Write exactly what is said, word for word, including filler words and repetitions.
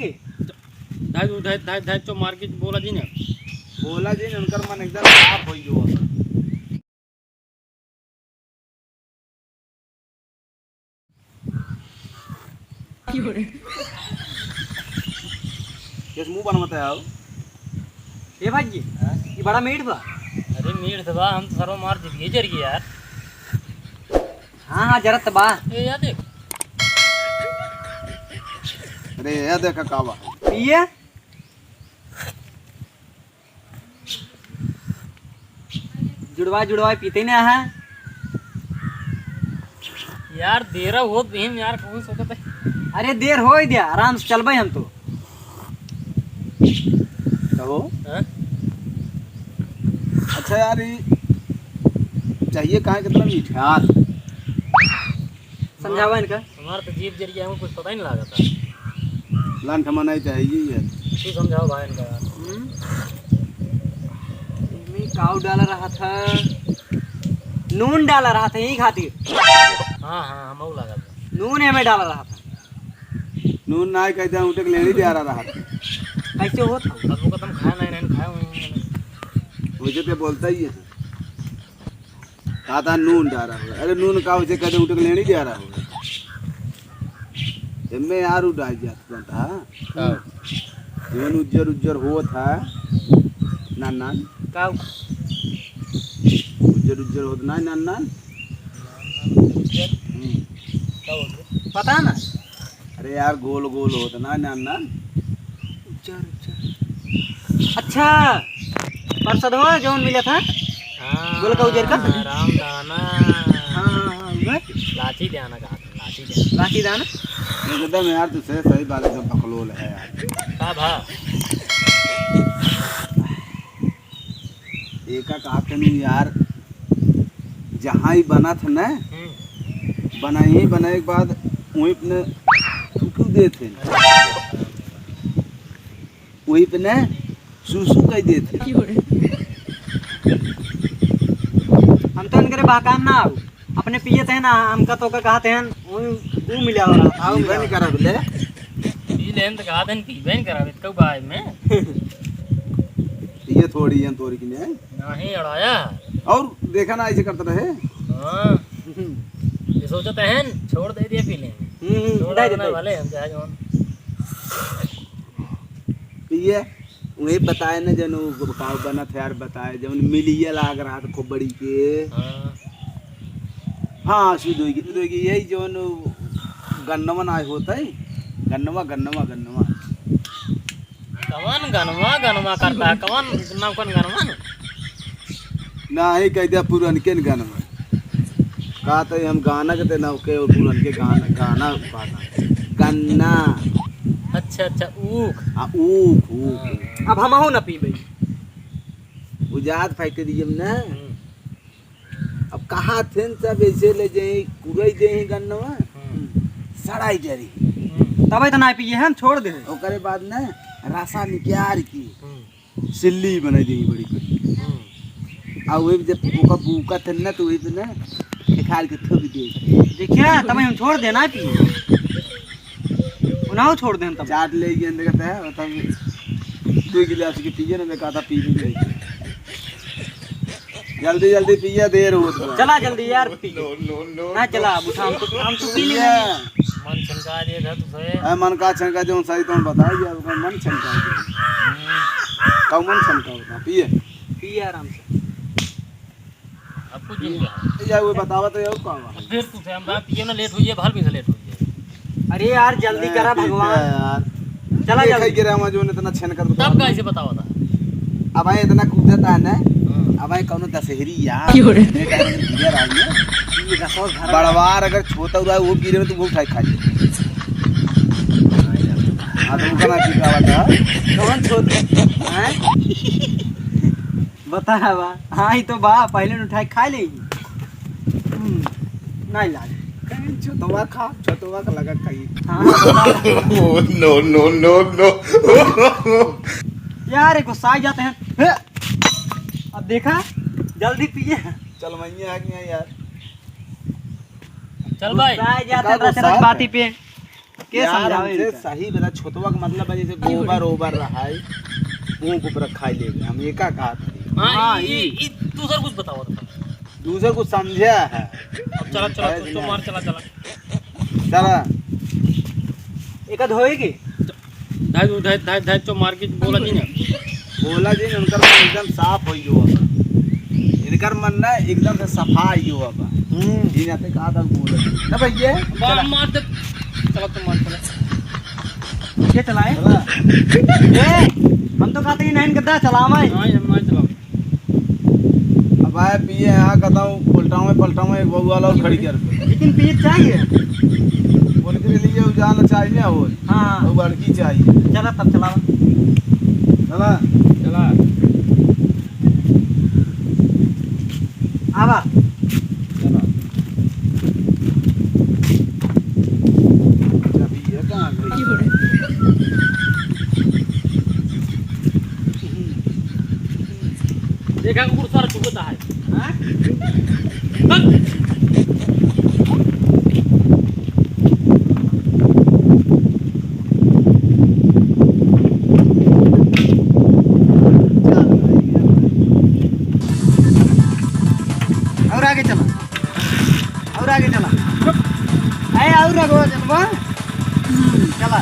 धाई, धाई, धाई, धाई, चो मार के बोला जी ने। बोला जी ने, उनकर मन एकदम साफ होई जो। कैसे मुंह बनवत है आओ? ए भाई जी, हाँ? ये बड़ा मीठ बा। अरे मीठ तो बा, हम तो सरवा मार दिए जरिए यार। हाँ, हाँ, जरत बा। ए, या देख। अरे, या देख का बा। पिए। जुड़वा, जुड़वा, पीते ना है। यार, देर होत बहिन यार, कौन सोचत है? अरे, देर होई दिया, आराम से चलबे हम तो। कहो। हाँ? अच्छा यार, ये चाहिए कहाँ कितना मीठा यार? समझावा इनका। हमार तो जीभ जरिया है, कुछ पता ही नहीं लागत है। लंठ मनाई चाहिए ये। तू समझाओ भाई इनका यार। हम्म? इनमें काऊ डाला रहा था, नून डाला रहा था, यही खातिर। हाँ, हाँ, हम लागत है। नून एमे डाला रहा था। नून ना कहते हैं, उठक लेनी दे रहा था। कैसे होत? अब वो कसम खाया नहीं, नहीं खाया हुआ है। वैसे तो बोलता ही है। का था नून डारा हो। अरे नून का उसे कदे उठक लेनी दे रहा हो। एमे यार उड़ाई जात बनता, हाँ? का? जीवन उज्जर उज्जर होत है। नान नान। का? उज्जर उज्जर होत ना, नान नान। उज्जर? हम्म। का बोल रहे? पता ना। अरे यार, गोल गोल होत ना, नान नान। उज्जर, उज्जर। अच्छा, परसदवा जौन मिला था? हाँ, गोल का उज्जर का? राम दाना। हाँ, हाँ, हाँ, उधर। लाची दाना कहा था, लाची दाना। लाची दाना? एकदम यार, तू सही, सही बात, एकदम बकलोल है यार। का भा? एका कहत हन यार, जहाँ ही बनत है ना, हम्म। बनाई, बनाए के बाद वहीं पे न थूक देत है, वहीं पे न सूसू कर देत है। हम तो इनकरे बहकान ना आऊ। अपने पियत है ना, हमका तो का कहत हैं, वो, वो मिला हो रहा था, वो पीबे मिला नहीं हो रहा। करब ले। पी लेन तो कहत हैं, पीबे नहीं करब, इतकौ बाय में। ये थोड़ी है, तोरी की नहीं। नहीं अड़ाया। और देखा ना, ऐसे करता रहे। हाँ। ये सोचत हैं, छोड़ दे दिया पी लेंगे। हम्म, हम्म, छोड़ दे देना देते। भले हम चाहे जौन। पिए। वही बताए न जनु का बनत है यार, बताए जौन मिलिया लाग रहा था खूब बड़ी के। हाँ। हाँ, शुद्ध होई गई, शुद्ध होई गई। यही जौन गन्नवा ना होता है, गन्नवा, गन्नवा, गन्नवा। कवन गन्नवा, गन्नवा करता है? कवन नाम, कौन गन्नवा? नाही, कह दिया पुरनके न गाना। का तो हम गाना के ते ना, ओके, पुरनके गाना, गाना गाना। गन्ना। अच्छा, अच्छा, ऊख। हाँ, ऊख, ऊख। हाँ। अब हमहू ना पीबे। उ जात factory में ना। हम्म। अब कहा थे न सब ऐसे ले जाई, कुरई देही गन्नवा। हम्म। सड़ाई जरी। हम्म। तबे तो ना पिए हम, छोड़ दे। ओकरे बाद ना रसा निकाल की। हम्म। सिल्ली बनाई देही बड़ी बड़ी। हम्म। आ वही जब ओका बूका थे ना, तो वही पे ना निकाल के थूक दे। देखिए, तब हम छोड़ देना कि उनाव छोड़ देन तब। चाट ले गए अंदर कहता है, तब दो गिलास के पिए ना, मैं कहा था पी भी नहीं। जल्दी जल्दी पिए, देर होत बा। चला जल्दी यार, पी। No, no, no, ना no। चला, अब उठा, हम तो, हम तो पी लेंगे। पिए। मन छनका दिए था तुझे। ए, मन का छनका, जौन सही तौन बताओ यार, ओकर मन छनका दिए। हम्म। का मन छनका होता, पिए। पिए आराम से। अब कुछ नहीं कहा। या वो बतावा तो यार का बा? फिर तुझे हम बात पिए ना, लेट हो जाए, भल भी से लेट हो जाए। अरे यार, जल्दी ए, करा ठीक भगवान। है यार। चला ये जल्दी। खाई गिरा हुआ जो इतना छनकत तब बतावा। कैसे बतावा था? अब आए इतना कूदता है ना, हाँ। अब आए कौनो दशहरी यार, क्यों रे? ये टाइम में गिरे रहा है। ये रसोस भरा। बड़वार अगर छोटा हुआ है, वो गिरे में तो वो उठाई खा ले। हाँ, तो उनका ना ठीक आवा था। कौन छोटा? हैं? बता बा। हाँ, ये तो बा, पहले न उठाई खा ले। हम्म, नहीं लागे। कहीं छोटवा खा, छोटवा का लगा कहीं। हाँ, बता। Oh, no, no, no, no। यार, ये गुस्सा आ जाते हैं। हे! अब देखा, जल्दी पिए। चल, मैं ये आ गया यार। चल भाई। गुस्सा आ जाते हैं, का गुस्सा रच रच है? बाती पे। के यार, समझावे हमसे इनका? सही बता, छोटवा के मतलब है जैसे गोबर ओबर रहा है, ऊँख ऊपर खाई लेवे, हम एका कहत हई। हाँ, हाँ, ई, ई। ई, ई दूसर कुछ बताओ तो। दूसर कुछ समझा है। अब चला, चला, है तो, कि तो नहीं? मार, चला, चला। चला। एका धोए के? धाई, धाई, धाई, धाई, तो मार के बोला जी ना। बोला जी, उनकर मन एकदम साफ होई जो अब। इनकर मन ना एकदम से सफा आई जो अब। हम्म। जी ना, ते कहा था बोला जी। ना भैया, बा-, चला। मार दे। चला, तो मार, चला। ये चलाए? चला। ए, हम तो कहते ही नहीं, गद्दा चलावा है। हाँ, ये मार चलाओ। अब आए पिए यहाँ कहता हूँ, पलटावे, पलटावे, एक बउआ ला खड़ी कर। लेकिन पिए चाहिए। बोल के लिए वो जान चाहिए ना हो। हाँ। वो बड़की चाहिए। चला तब चलावा। चला। चला। आवा। चला। अभी ये कहाँ गई? देखा कुकुर सारा चुकता है। हाँ? और आगे चला, और आगे चला। ए, और आगे चलबा। हम्म, चला।